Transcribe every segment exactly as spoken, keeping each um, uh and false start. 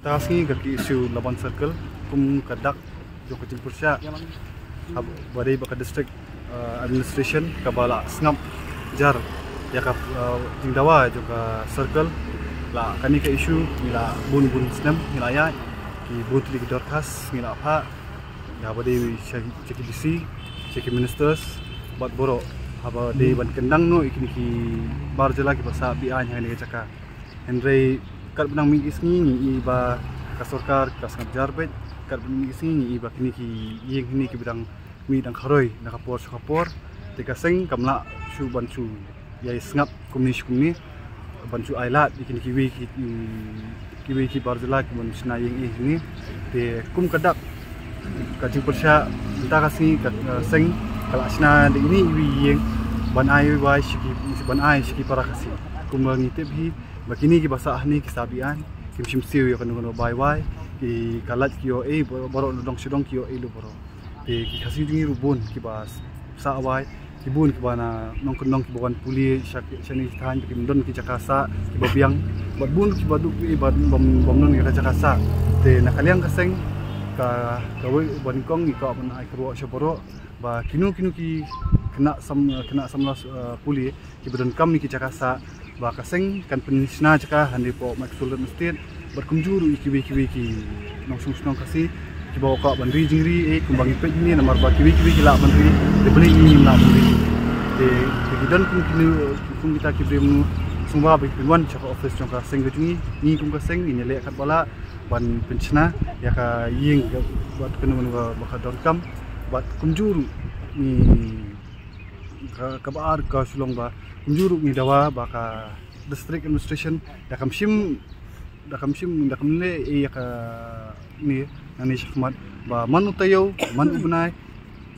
Mynta ka sngi ka ki issue Laban Circle kum ka dak jong ka jingpyrshah ba dei ba ka district administration kaba la sngap jar ïa ka jingdawa jong ka circle. La kane ka issue ngi la bun bun snem ngi la ïaid, ki bun tylli ki dorkhas ngi la phah ïa ba dei sha ki D C, sha ki ministers bad baroh haba dei ban kyndang noh ïa kine ki bar jylla kiba sah be-aiñ ha kane ka jaka. Hynrei katba nang mih ki sngi ngi i ba ka sorkar ka sngap jar beit, katba nang mih ki sngi ngi i ba kine ki ïing hynne kiba dang mih dang kharoi na ka por sha ka por. Te ka seng kam lah shuh ban shu ïai sngap kumne sha kumne ban shu ai lad ïa kine kiwei ki kiwei ki bar jylla ki ban shna ïing eh hynne. Te kum ka dak ka jingpyrshah mynta ka sngi ka seng ka la shna da ine iwei ïing ban ai wai sha ki ban ai sha ki para Khasi. Kumba ngi tip hi ba kine kiba sah hangne ki sah be-aiñ, kim shim siew ïa kano kano bai wai, ki ka lait ki ïoh ei baroh na dong sha dong ki ïoh ei lut baroh. Te ki Khasi jong ngi ruh bun kiba sah wai, ki bun kiba na nongkyndong kiba wan pule sha shane sha thaiñ ba kim don ki jaka sah kiba biang, bad bun kiba duh ki bad bym don ki jaka sah. Te na ka liang ka seng ka kawei ba nyngkong ngi kwah ban ai kyrwoh sha baroh ba kino kino ki khynnah samla pule kiba donkam ïa ki jaka sah ba ka seng kan pynshna jaka hangne hapoh Microsoft Estate bad kumjuh ruh ïa kiwei kiwei ki nongshong shnong Khasi kiba kwah ban ri jingri eh kumba ngi peit hangne namar ba kiwei kiwei ki lah ban ri, te balei ngi ngim lah ban ri. Te ki don kum kine kum kita ki briew mynno sngewbha ba ki pynwan sha ka office jong ka seng ka jong ngi, ngi kum ka seng ngin ïaleh katba lah ban pynshna ïa ka ïing bad kano kano ba ka donkam bad kumjuh ruh ngi ka, kaba ar ka shu long ba kumjuh ruh ngi dawa ba ka district administration da kam shim da kam shim da kam leh ïa kane nangne shakhmat ba man u taïew man u bnai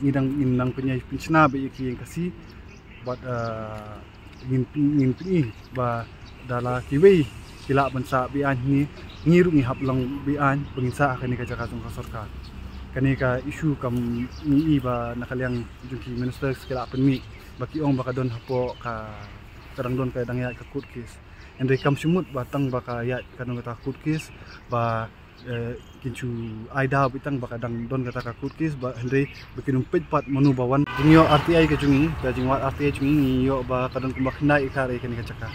ngi dang ngin nang pynïaid pynshna beit ïa ki ïing Khasi bad ngin ngin pyni ba da la kiwei ki lah ban sah be-aiñ hangne, ngi ruh ngi hap long be-aiñ ba ngin sah ha kane ka jaka jong ka sorkar. Kane ka issue kam ngi i ba na ka liang jong ki ministers ki la pynmih ba ki ong ba ka don hapoh ka ka dang don ka dang ïaid ka court case. Hynrei kam shu mut ba tang ba ka ïaid ka don kata court case ba kin shu ai daw beit tang ba ka dang don kata ka court case ba hynrei ba kin ym peit pat mano ba wan. Jingïoh R T I ka jong ngi, ka jingwad R T I jong ngi ngi ïoh ba ka don kumba khyndai acre ïa kane ka jaka.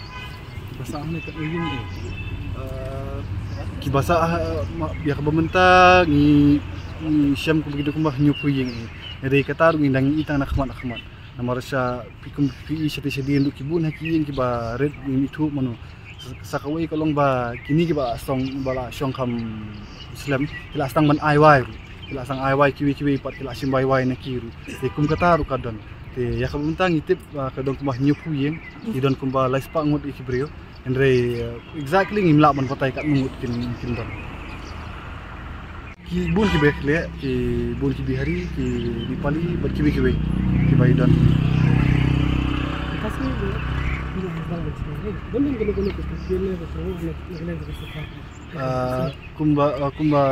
Ba sah hangne ka ïing eh. Kiba sah ïa kaba mynta ngi shem kumba ki don kumba hynñiewphew ïing eh. Hynrei kata ruh ngi dang i tang na khmat na khmat. Namar sha phi kum phi i shatei shadien ruh ki bun ha ki ïing kiba rit ngim ithuh mano. Sa kawei ka long ba kine kiba song ba la shong kham slem ki la sdang ban ai wai ruh, ki la sdang ai wai kiwei kiwei pat ki la shim bai wai na ki ruh. Te kum kata ruh ka don. Te ïa kaba mynta ngi tip ba ka don kumba hynñiewphew ïing, ki don kumba laispah ngut ïa ki briew. Hynrei exactly ngim lah ban batai katno ngut kin kin don. Ki bun ki Bhekle, ki bun ki Bihari, ki Nepali bad kiwei kiwei kiba i don. Kumba kumba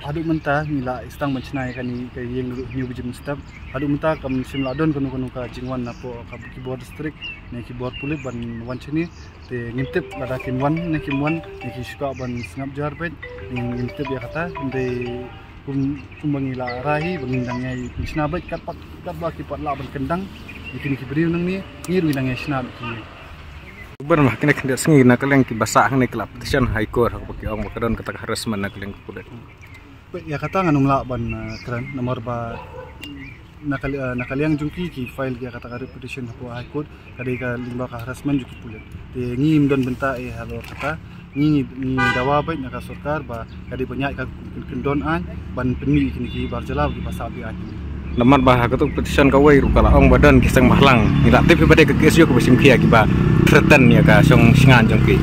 haduh mynta ngi la sdang ban shna ïa kane ka ïing ruh hynñiew baje mynstep. Haduh mynta kam shym la don kano kano ka jingwan napoh ka ki bor district ne ki bor pulit ban wan shane. Te ngim tip lada kin wan ne kim wan ne ki shu kwah ban sngap jar beit. Ngim tip ïa kata hynrei kum kumba ngi la rai hi ba ngin dang ïai pynshna beit katba katba ki pat lah ban kyndang ïa kine ki briew nangne ngi ruh ngi dang ïai shna beit ki. Bar ma kine khyndiat sngi na ka liang kiba sah hangne ki la petition High Court ha kaba ki ong ba ka don kata ka harassment na ka liang ka pulit. Peit ïa kata ngan ym lah ban kren namar ba na ka liang jong ki ki file ïa kata ka writ petition hapoh High Court. Ka dei ka lyngba ka harassment jong ki pulit. Te ngim don bynta eh halor kata. Ngi ngi dawa beit na ka sorkar ba ka dei ban ïaid ka kyndon aiñ ban pynmih ïa kine ki bar jylla kiba sah be-aiñ. Namar ba ha kato ka petition kawei ruh ka la ong ba don ki seng bhalang. Ngi la tip hi ba dei ka KSU kaba shim khia kiba threaten ïa ka shong shngain jong ki.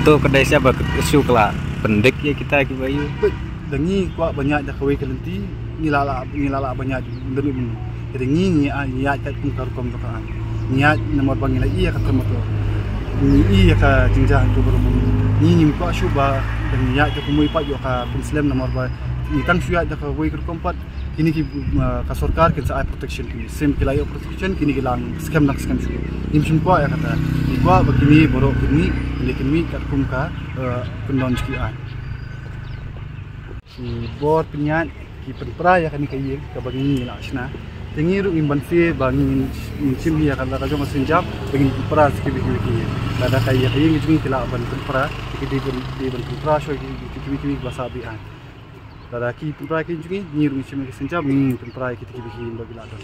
To ka dei sha ba ka KSU ka la pyndik ïa kita kiba ïu. Da ngi kwah ban ïaid da kawei ka lynti ngi la lah ngi la lah ban ïaid da ngi. Te da ngi ngi ïaid kat kum ka rukom da ka aiñ. Ngi ïaid namar ba ngi la ïa ka term ato. Ngi ïa ka jingjia to ba rukom. Ngi ngim kwah shuh ba da ngi ïaid da kumwei pat ïoh ka pynslem namar ba ngi tang shu ïaid da kawei ka rukom pat. Kine ki ka sorkar kin sa ai protection kine sim ki la ïoh protection kine ki lang skhem lang skhem shuh. Ngim shym kwah ïa kata. Ngi kwah ba kine baroh kine kine kin mih kat kum ka kyndon jong ki aiñ. Ki bor pynïaid ki pynpra ïa kane ka ïing kaba ngi la shna. Te ngi ruh ngim banse ba ngin shim ïa ka la ka jong ka sienjam ba ngin pynpra sa kiwei kiwei ki ïing. Lada ka ïa ka ïing jong ngi ki lah ban pynpra, te ki dei ban, dei ban pynpra shuwa ki, ki kiwei kiwei ba sah beit. Lada ki pynpra ki jong ngi, ngi ruh ngin shim ïa ka sienjam, ngin pynpra ïa ki kiwei ki ïing ba ki la don.